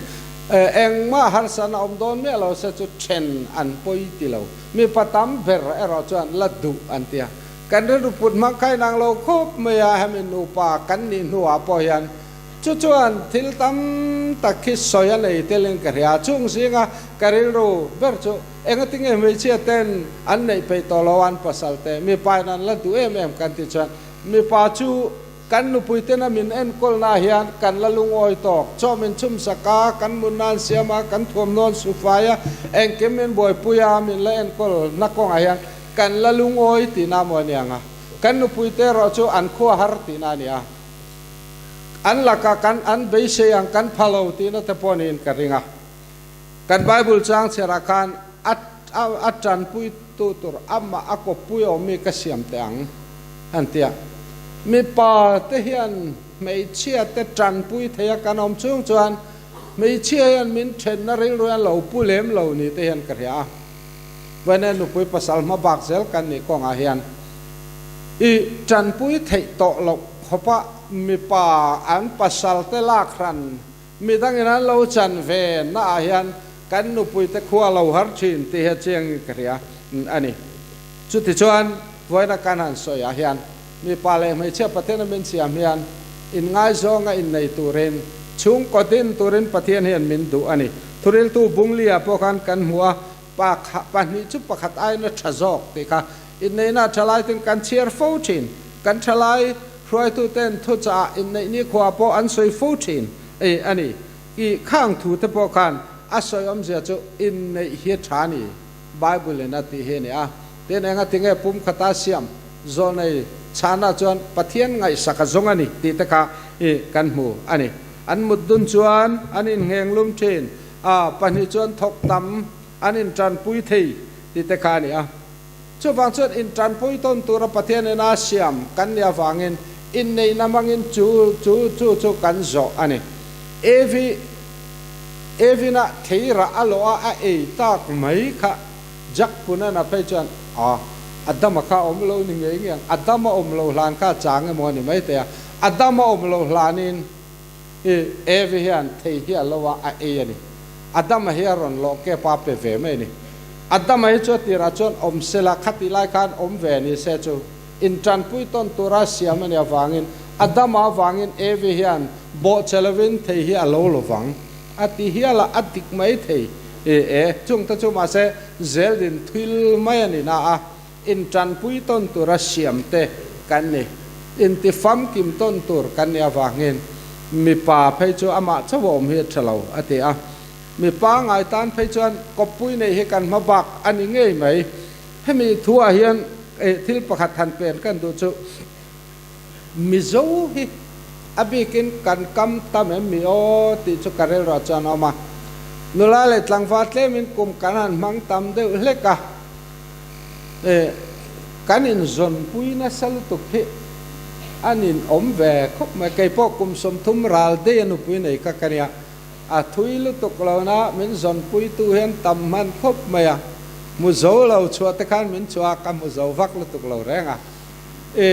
Engmah harsa na awm dawn miah lo se chu then an pawi ti lo. Mipa tam ber erawh chuan la duh an ti a. Kan rilru put hmang kha inang lo khawp mai a, hemi nupa kan nih hnuah pawh hian chu chuan thil tam tak khi sawi a nei telin ka hria. Chung zinga ka rilru ber chu engatinge hmeichhia ten an neih peih tawh lo an pasal te mipa in an la duh em em kan tih chuan mipa chu Kan nupuitena min enkawlna hian kan la lungawi tawk. Chaw min chhumsak a, kan mun nan siam a, kan thuamhnawn sufai a, engkim min buaipui a, min la enkawl na kawngah hian kan la lungawi tihna maw a ni ang a. Kan nupuite erawh chu an khua har tihna a ni a. An lakah kan an beisei ang kan pha lo tihna te pawh niin ka ring a. Kan Bible chang chhiarah khan a a tanpui tu tur amah a kawppui awmmi ka siam teh ang an ti a. Mipa te hian hmeichhia te tanpui thei a kan awm chung chuan hmeichhia hian min thenna rilru hian lo pu lem lo ni te hian ka hria a. Vawiina nupui pasal hma bak zel kan nih kawngah hian i tanpui theih tawh loh khawpa mipa an pasal te lak hran midangin an lo chan ve naah hian kan nupui te khua lo har thin tih hi a chiangin ka hria a ni. Chutichuan vawiina kan han sawiah hian Mipa leh hmeichhia Pathian a min siam hian inngaizawng a innei turin, chhungkaw din turin Pathian hian min duh a ni. Thuriltu Bunglia pawh khan kan hmu a, pa pahnih chu pakhat aiin a tha zawk tih kha inneihna a tha lai ten kan chhiar fo thin. Kan tha lai hruaituten thuchah inneih nikhua pawh an sawi fo thin a ni. I khang thu te pawh khan a sawi awmzia chu inneih hi tha a ni. Bible in a tih hi a ni a. Tin, enga tinge pumkhata siam zawlnei chhana chuan Pathian ngaihsak a zawng a ni tih te kha i kan hmu a ni. An mut dun chuan an inngheng lum thin a, pahnih chuan thawk tam an intanpui thei tih te kha a ni a. Chuvang chuan intanpui tawn tura Pathian in a siam kan nih avangin inneihna hmangin chu chu chu chu kan zawh a ni. Evi Evina theirah a lawh a, a ei tak mai kha Jack Punan a phei chuan, A, Adama kha a awm lo ni ngei ngei ang, Adama awm lo hlan kha a chang emaw a ni mai thei a, Adama awm lo hlanin i Evi hian thei hi a lo a, a ei a ni. Adama hi a rawn lawh kep a, a pe ve mai a ni. Adama hi chu a tirah chuan awm sela, khatih lai khan awm ve ni se chu intanpui tawn tura siam a nih avangin Adama avangin Evi hian bawhchhe lovin thei hi a lo lovang a ti hial a, a dik mai thei e e. Chungte chu mahse zeldin thil mai a ni na a, intanpui tawn tura siam te kan ni, inti famkim tawn tur kan nih avangin mipa phei chu amah chauh a awm hi a tha lo a ti a. Mipa ngai tan phei chuan kawppui neih hi kan hma bak a ni ngei mai. Hemi thuah hian thil pakhat han pen kan duh chu Mizo hi a bikin kan kam tam em mi aw tih chu ka rilruah chuan a awm a. Nula leh tlangval tlemin kum kan han hmang tam deuh hlek a, kan inzawnpui nasa lutuk hi a ninawm ve khawp mai. Keipawh kum 30 ral daih a nupui nei kha ka nia. A thui lutuk lo na min zawnpuitu hian tam hman khawp mai a, hmu zo lo chhuah te khan min chhuah a, ka hmu zo vak lutuk lo reng a. E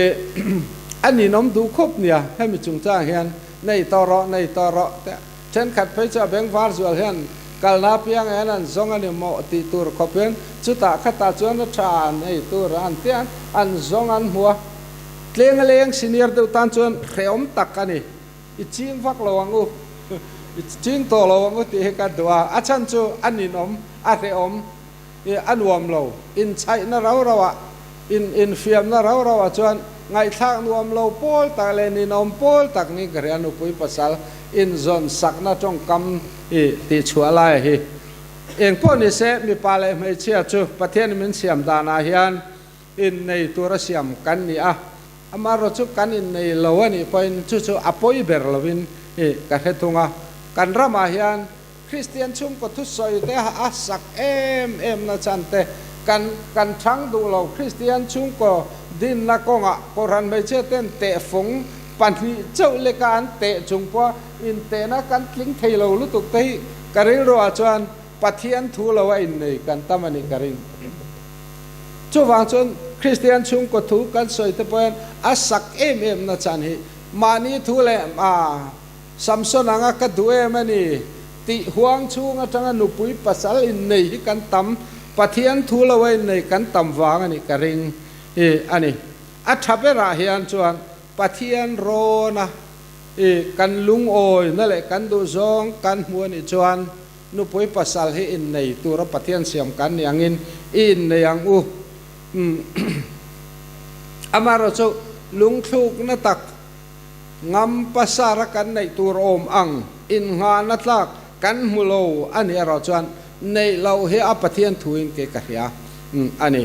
a ninawm duh khawp nia, hemi chungchang hian nei tawh rawh, nei tawh rawh te thenkhat phei chu a beng var zual hian kalna apiang en an zawng a ni maw tih tur khawp hian chutah khatah chuan a tha nei tur an tia an zawng an hmu a, tleng a leng senior deuh tan chuan hrehawm tak a ni. I ching vak lo ang u, i ching tawh lo ang u tih hi ka duh a, a chhan chu a ninawm, a hrehawm, i a nuam lo. Inchhaihna rau rauah, in infiamna rau rauah chuan ngaihthlak nuam lo pawl tak leh ninawm pawl tak ni ka hria, nupui pasal inzawn sakna tawngkam i tihchhuah lai hi. Engpawh nise mipa leh hmeichhia chu Pathian min siam danah hian innei tura siam kan ni a, Amaherawh chu kan innei lo a nih pawhin chu chu a pawi ber lovin i ka hre thung a. Kan ramah hian Kristian chhungkaw thusawi te a sak em em na chhan te kan kan thang duh lo. Kristian chhungkaw dinna kawngah Kohhran hmeichhia ten tehfung pahnih chauh leka an teh chung pawha intehna kan tling thei lo lutuk te hi ka rilruah chuan Pathian thu lo a innei kan tam a nih ka ring. Chuvang chuan Kristian chhungkaw thu kan sawi te pawhin a sak em em na chan hi mahni thu leh a Samson anga ka duh em a ni tih huang chhung atanga nupui pasal innei hi kan tam, Pathian thu lo a innei kan tam vang a nih ka ring hi a ni. A tha berah hian chuan Pathian rawna i kan lungawina leh kan duhzawng kan hmu a nih chuan Nupui pasal hi innei tura Pathian siam kan ni angin i innei ang u. Amaherawh chu lungthlukna tak ngam pasara kan neih tur awm ang innghahna tlak kan hmu lo a nih erawh chuan neih loh hi a Pathian thuin kei ka hria a ni.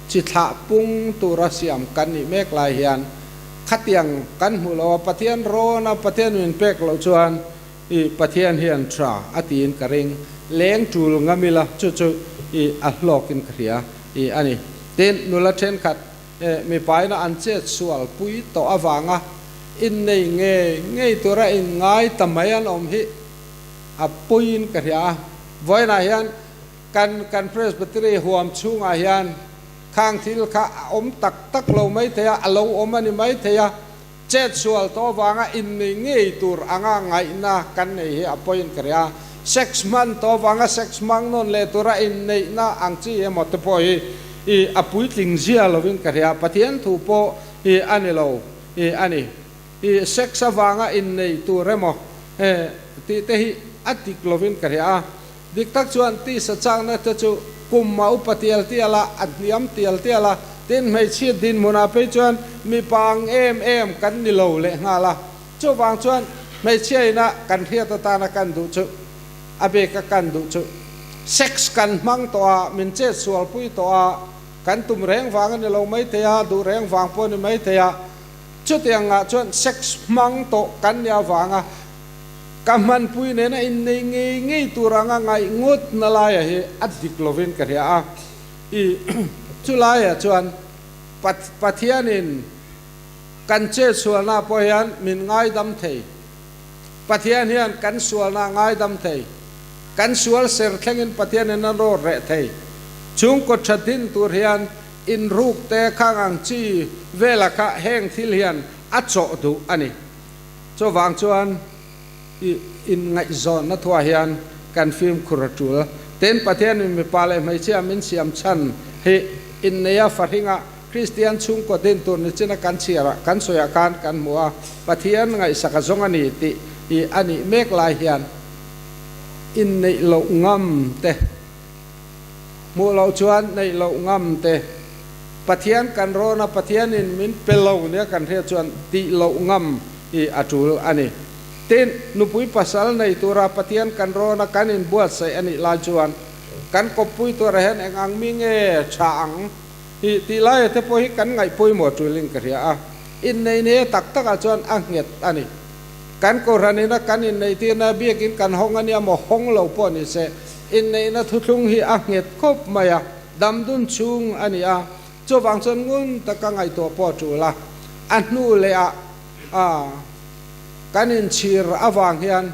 Chi thlah pung tura siam kan nih mek lai hian khatiang kan hmu lo a, Pathian rawn a, Pathian min pek loh chuan I Pathian hian tha a tiin ka ring. Leng tul ngam ila chu chu i a hlawkin ka hria i a ni. Tin, nula thenkhat mipaina an chet sual pui tawh avanga innei ngei ngei tura inngai ta mai an awm hi a puiin ka hria a. Vawiinah hian. Kan kan Presbytery huam chhungah hian khang thil kha a awm tak tak lo mai thei a, a lo awm a ni mai thei a. Chet sual tawh avanga innei ngei tur anga ngaihna kan nei hi a pawhin ka ria. Sex hman tawh avanga sex hmang nawn leh tura inneihna ang chi emaw te pawh hi i a puitling zia lovin ka ria. Pathian thu pawh hi a ni lo i a ni. I sex avanga innei tur emaw tih te hi a dik lovin ka ria. Dik tak chuan tisa chakna te chu kum a upa tial tial a, a hniam tial tial a, tin hmeichhia dinhmunah phei chuan mipa ang em em kan ni lo leh nghal a. Chuvang chuan hmeichhia ina kan hriat atana kan duh chu a beka kan duh chu sex kan hmang tawh a, min chet sualpui tawh a, kan tum reng vang a ni lo maithei a, duh reng vang pawh a ni maithei a, chutiangah chuan sex hmang tawh kan nih avanga Ka hmanpui nena innei ngei ngei tur anga ngaih ngawt na laia hi a dik lovin ka hria a. I chu laiah chuan Pathianin kan chetsualna pawh hian min ngaidam thei. Pathian hian kan sualna a ngaidam thei. Kan sual ser thlengin Pathianin a rawt reh thei. Chhungkaw tha din tur hian inruk te khang ang chi vela kha heng thil hian a chawh duh a ni. Chuvang chuan i inngaihzawnna thuah hian kan fimkhur a tul. Tin, Pathianin mipa leh hmeichhia min siam chhan hi inneia fahringa Kristian chhungkaw din tur ni china kan chhiarah kan sawiah khan kan hmu a, Pathian ngaihsak a zawng a ni tih i a nih mek lai hian inneih loh ngam te, Hmuh loh chuan neih loh ngam te. Pathian kan rawn a, Pathianin min pe lo nia kan hriat chuan tih loh ngam hi a tul a ni. Tin, nupui pasal nei tura Pathian kan rawn a, kan inbuatsaih a nih lai chuan kan kawppui turah hian eng ang mi nge tha ang hi tih laia te pawh hi kan ngaihpawimawh tulin ka hria a. Innei nei tak takah chuan a nghet a ni. Kan Kohhranina kan inneihtirna biakin kan hawng a nia maw hawng lo pawh ni se, Inneihna thuthlung hi a nghet khawp mai a, damdun chhung a ni a, chuvang chuan ngun taka ngaihtuah pawh a tul a. A hnu leh ah a kan inchhir avang hian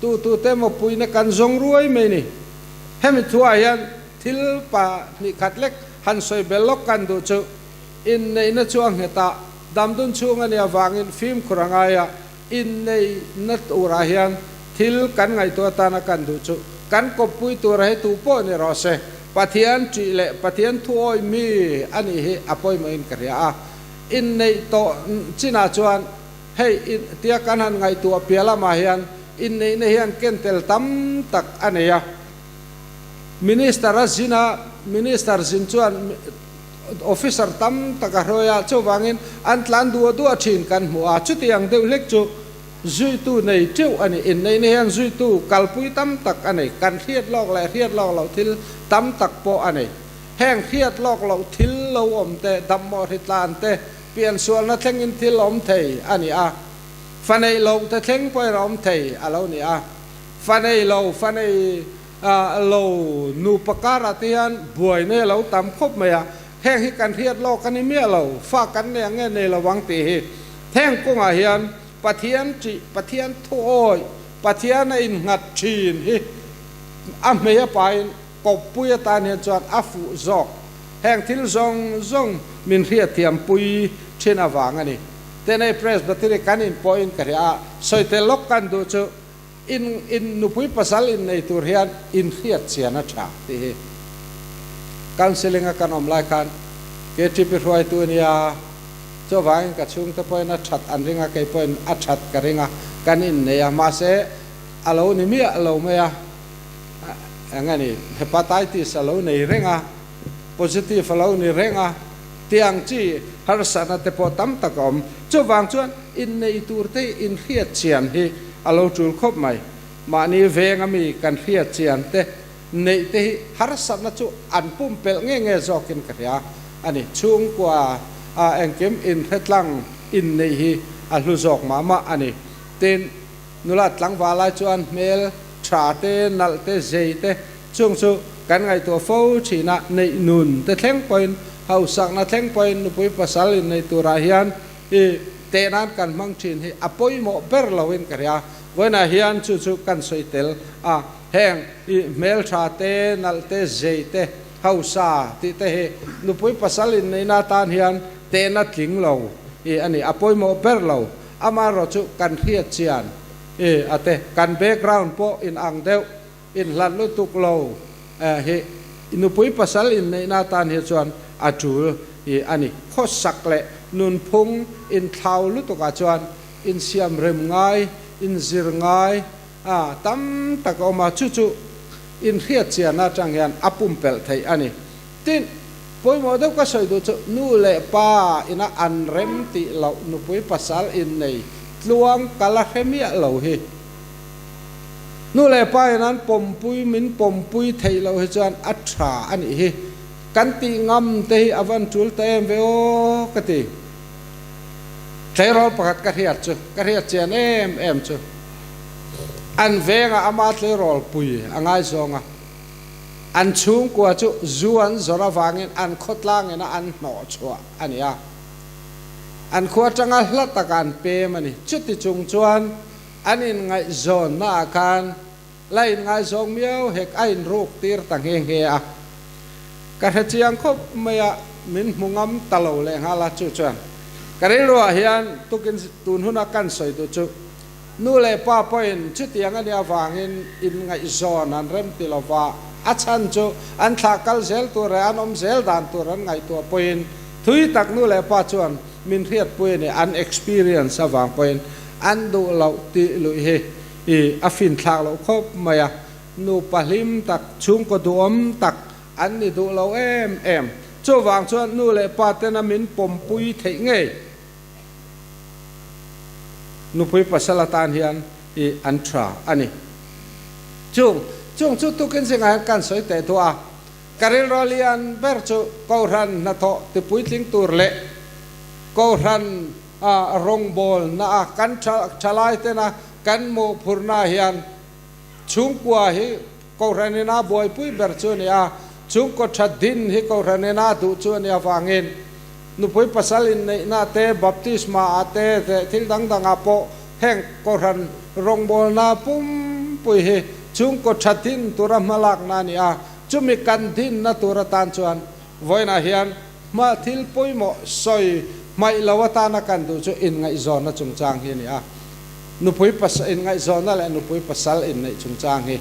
tu tu te emaw puina kan zawng ruai mai ni. Hemi thuah hian thil pa hnih khat lek han sawi bel lawk kan duh chu inneihna chu a nghet a, damdun chhung a nih avangin fimkhur a ngai a, Inneihna turah hian thil kan ngaihtuah atana kan duh chu kan kawppui tura hi tu pawh ni rawh se, Pathian ṭih leh Pathian thuawi mi a nih hi a pawimawhin ka hria a. Inneih tawh chinah chuan hei tia kan han ngaihtuah piah lamah hian inneihna hian ken tel tam tak a nei a. Minister a zin a, Minister zin chuan Officer tam tak a hruai a, chuvangin an tlan duah duah thin kan hmu a, chutiang deuh hlek chu zuitu nei teuh a ni. Inneihna hian zuitu kalpui tam tak a nei, kan hriat lawk leh hriat lawk loh thil tam tak pawh a nei. Heng hriat lawk loh thil lo awm te, damhmawh hritlan te, piansualna thlengin thil awm thei a ni a, fa neih loh te thleng pawhin a awm thei a lo ni a, fa nei lo, fa nei. Lo nupa karah te hian buaina hi a lo tam khawp mai a, heng hi kan hriat lawk a ni miah lo, fa kan nei ang nge nei lo ang tih hi. Heng kawngah hian Pathian ṭih, Pathian thuawi, Pathian a innghat ṭhin hi a hmei a pain kawppui atan hian chuan a fuh zawk. Heng thil zawng zawng min hriatthiampui ṭhin avang a ni. Tenei Presbytery kan inpawhin ka hria a, sawi tel lawk kan duh chu. In in nupui pasal in nei tur hian in hriat chian a tha tih hi counselling a kan awm lai khan KTP hruaitu a nia, chuvangin ka chhungte pawhin a that an ring a, kei pawhin a that ka ring a, kan innei a, mahse a lo ni miah lo mai a, eng a ni hepatitis a lo nei reng a, positive a lo ni reng a, tiang chi harsatna te pawh tam tak a awm, chuvang chuan innei tur te in hriat chian hi a lo tul khawp mai. Mahni venga mi kan hriat chian te neih te hi harsatna chu an pumpelh nge nge zawkin ka hria a ni. Chhungkua a engkim inhretlang inneih hi a hlu zawk mah mah a ni. Tin, nula tlangval lai chuan hmel tha te, nalh te, zei te chung chu kan ngaihtuah fo thin a, neih nun te thleng pawhin, hausakna thleng pawhin nupui pasal inneih turah hian I teh nan kan hmang thin hi a pawimawh ber loin ka hria. Vawiinah hian chu chu kan sawi tel a, heng i hmeltha te, nalh te, zei te, hausa tih te hi nupui pasal inneihna atan hian tehna tling lo i a ni, a pawimawh ber lo. Amaherawhchu kan hriat chian i a te, kan background pawh inang deuh, inhlat lutuk lo hi nupui pasal inneihna atan hi chuan a tul i a ni. Khawsak leh nunphung inthlau lutukah chuan insiam rem ngai, inzir ngai a tam tak a awm a, chu chu inhriat chian atang hian a pumpelh theih a ni. Tin, pawimawh deuh ka sawi duh chu nu leh pa ina an rem tih loh nupui pasal innei tluang ka la hre miah lo hi. Nu leh pa in an pawmpui min pawmpui theih loh hi chuan a tha a nih hi. Kan tih ngam te hi a van tul ta em ve aw ka ti. Tleirawl pakhat ka hriat chu ka hriat chian em em chu an vengah ama tleirawl pui a ngaizawng a, an chhungkua chu zu an zawrh avangin an khawtlang ina an hnawh chhuah a ni a, an khua atanga hla taka an pem a ni. Chuti chung chuan An inngaihzawnna ah khan la inngaizawng miau hek a inruk tir ta nghe nghe a. Ka hre chiang khawp mai a, min hmu ngam ta lo leh nghal a, chu chuan ka rilru ah hian tukin tun huna kan sawi duh chu nu leh pa pawhin chutiang a nih avangin inngaihzawn an rem ti lo va, a chhan chu an thlah kal zel tur leh an awm zel dan tur an ngaihtuah pawhin thui tak nu leh pa chuan min hriatpui a ni, an experience avang pawhin An duh loh tih luih hi i a finthlak loh khawp mai a, nupa hlim tak, chhungkaw duhawm tak an ni duh lo em em. Chuvang chuan nu leh pa tena min pawmpui theih ngei nupui pasal atan hian i an tha a ni. Chung chung chu tukin zingah hian kan sawi teh duh a, ka rilru lian ber chu Kohhran hnathawh tipuitling tur leh Kohhran A rawngbawlna a kan thalai tena kan mawhphurhna hian chhungkua hi Kohhran ina buaipui ber chu a ni a, chhungkaw tha din hi Kohhran ina duh chu a ni avangin nupui pasal inneihna te, baptisma ah te leh thil dang dangah pawh heng Kohhran rawngbawlna pumpui hi chhungkaw tha din tura hmalakna a ni a, chumi kan dinna tur atan chuan vawiinah hian Hma thil pawimawh sawi hmaih lo atana kan duh chu inngaihzawnna chungchang hi a ni a. Nupui pasal inngaihzawnna leh nupui pasal inneih chungchang hi.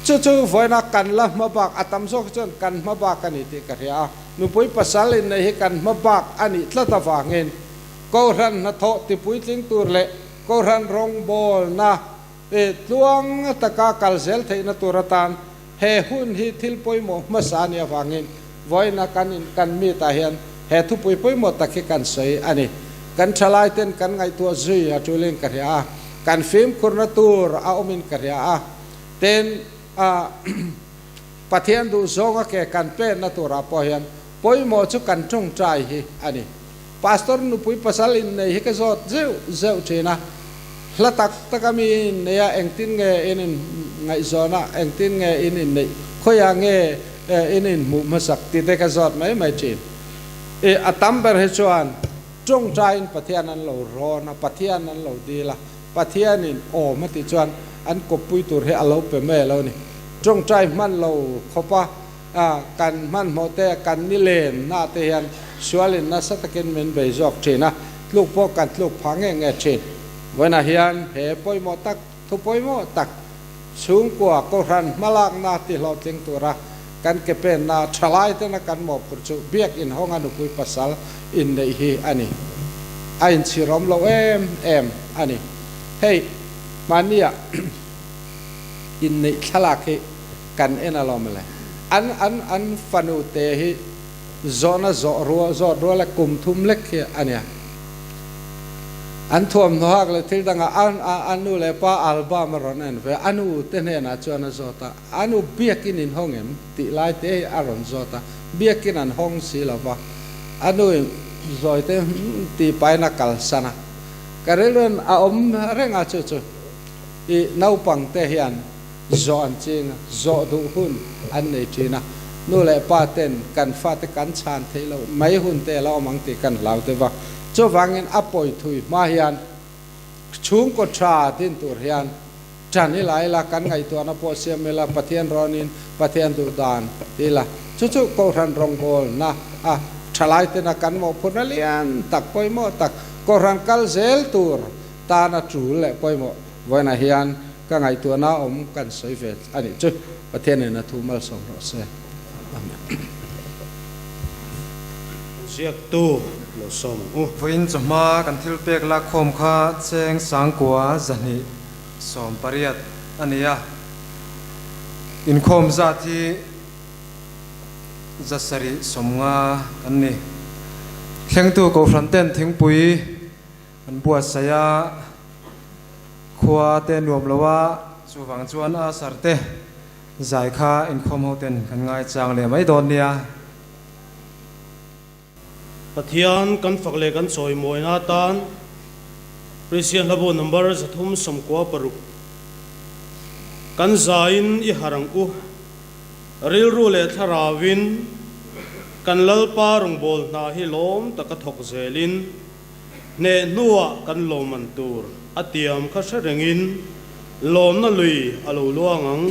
Chu chu vawiina kan la hma bak, a tam zawk hi chuan kan hma bak a ni tih ka hria a. Nupui pasal inneih hi kan hma bak a nih tlat avangin Kohhran hnathawh tipuitling tur leh Kohhran rawngbawlna tluang taka kal zel theihna tur atan He hun hi thil pawimawh hmasa a nih avangin vawiina kan in kan meet ah hian he thupui pawimawh tak hi kan sawi a ni. Kan thalai ten kan ngaihtuah zui a tulin ka hria a, kan fimkhurna tur a awmin ka hria a, tin ah Pathian duh zawnga ke kan penna turah pawh hian pawimawh chu kan tawngtai hi a ni. Pastor nupui pasal innei hi ka zawt zeuh zeuh thin a, hla tak tak a mi innei a engtin nge in in ngaihzawn a, engtin nge in inneih, khawiah nge in inhmuh hmasak tih te ka zawt mai mai thin. I a tam ber hi chuan tawngtaiin Pathian an lo rawn a, Pathian an lo dil a, Pathianin awm a tih chuan an kawppui tur hi a lo pe mai a lo ni. Tawngtai hman lo khawp a. A, kan hmanhmawh te, kan ni len na te hian sualin nasa takin min bei zawk thin a, tluk pawh kan tluk phah nge nge thin. Vawiinah hian he pawimawh tak, thu pawimawh tak, chhungkua Kohhran hmalakna ti hlawhtling tura kan ke penna thalai tena kan mawhphurh chu Biak inhawnga nupui pasal inneih hi a ni. A inchhirawm lo em em a ni. Hei, hmania inneih thlalak hi Kan en alawm le. An an an fanu te hi zawhna zawh rual zawt rual a kum thum lek hi a nia. An thuamhnaw hak leh thil dangah an a a nu leh pa album a rawn en ve a, a nu te hnenah chuan a zawt a, a nu biakin in hawng em tih lai te hi a rawn zawt a, biakin an hawng si lo va, a nu in zawi te tih pahin a kalsan a, ka rilruin a awm reng a chu chu i naupang te hian Zawh an ching a, zawh duh hun an nei thin a, nu leh pa ten kan fate kan chhan theih loh mai hun te a la awm ang tih kan hlau deuh a. Chuvangin a pawi thui hma hian Chhungkaw tha din tur hian ṭan ila ila, kan ngaihtuahna pawh siam ila, Pathian rawnin Pathian duh dan ti ila, chu chu Kohhran rawngbawlna a ṭhalai tena kan mawhphurhna lian tak pawimawh tak Kohhran kal zel tur tana ṭul leh pawimawh vawiinah hian ka ngaihtuahna awm kan sawi ve a nih chu. Pathianin a thu malsawm rawh se. Amen. Ziaktu lo sawm ang u. Vawiin chawhma kan thil pek lakkhawm kha cheng sangkua 280 a ni a, inkhawm zat hi 750 kan ni. Thlengtu Kohhran ten thingpui an buatsaih a, khua te nuam lo a, chuvang chuan a sarte zai kha inkhawm ho ten kan ngaichang leh mai dawn nia. Pathian kan fak leh kan chawimawina atan Christian Hlabu number 396 kan zain i harh ang u. Rilru leh thlarauin kan Lalpa rawngbâwl hna hi lawm taka thawk zelin hneh hnuah kan lawmman tur a tiam kha hre rengin lawmna lui a lo luang ang.